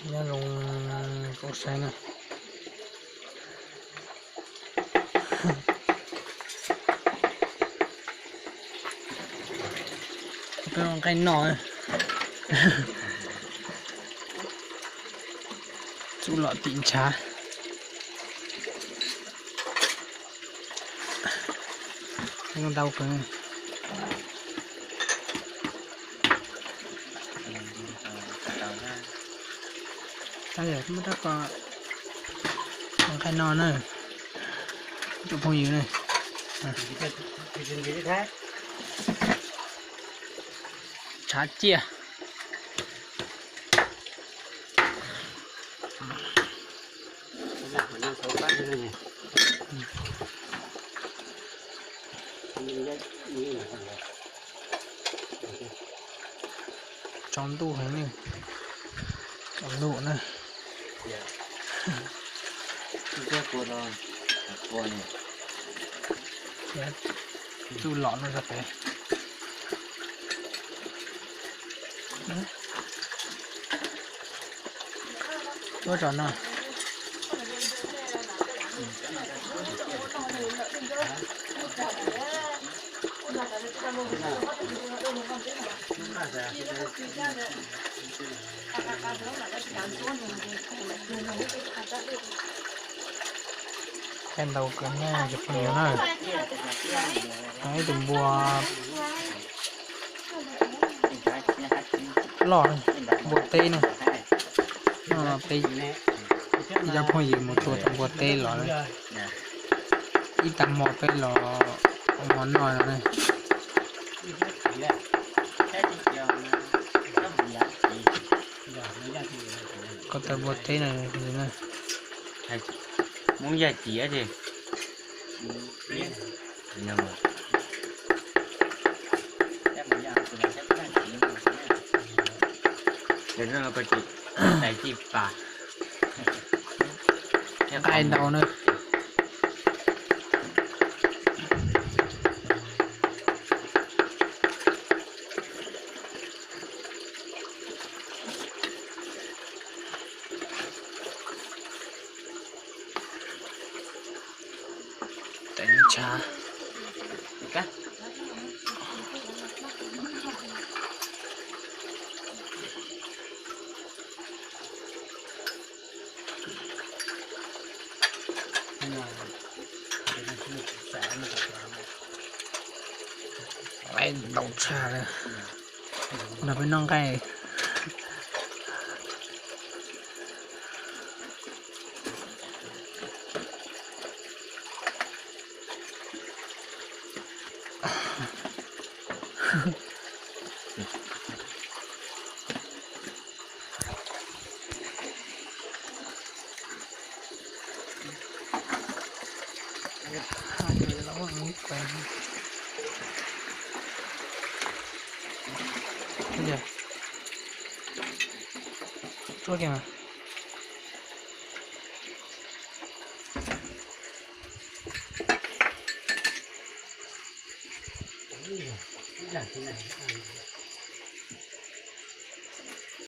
Nyob zoo kuj saib na. Peb ua nqaij noj, txuj lom tim ntshav. Ntau kawg. Tab yog muab rab ko ua nqaij noj na, ib tsoom phooj ywg na. Tshav ciaj. Tsaus ntuj heev li, tsaus ntuj na. Txuj lom no rau pem. Tuaj tso no. Nqaij ntau kawg na cov phooj ywg na. Ib tus npua loj, npua teb na. Peb cov phooj ywg mus tua tus npua teb los na. Ib tag hmo peb los ua hmo noj no na. Ko taw npua teb no na. Hmoob yaj civ ces nqaij ntau na. Teev tshav. Nqaij ntau tshaj li. Nrog peb noj nqaij. Tsuab kiag mas.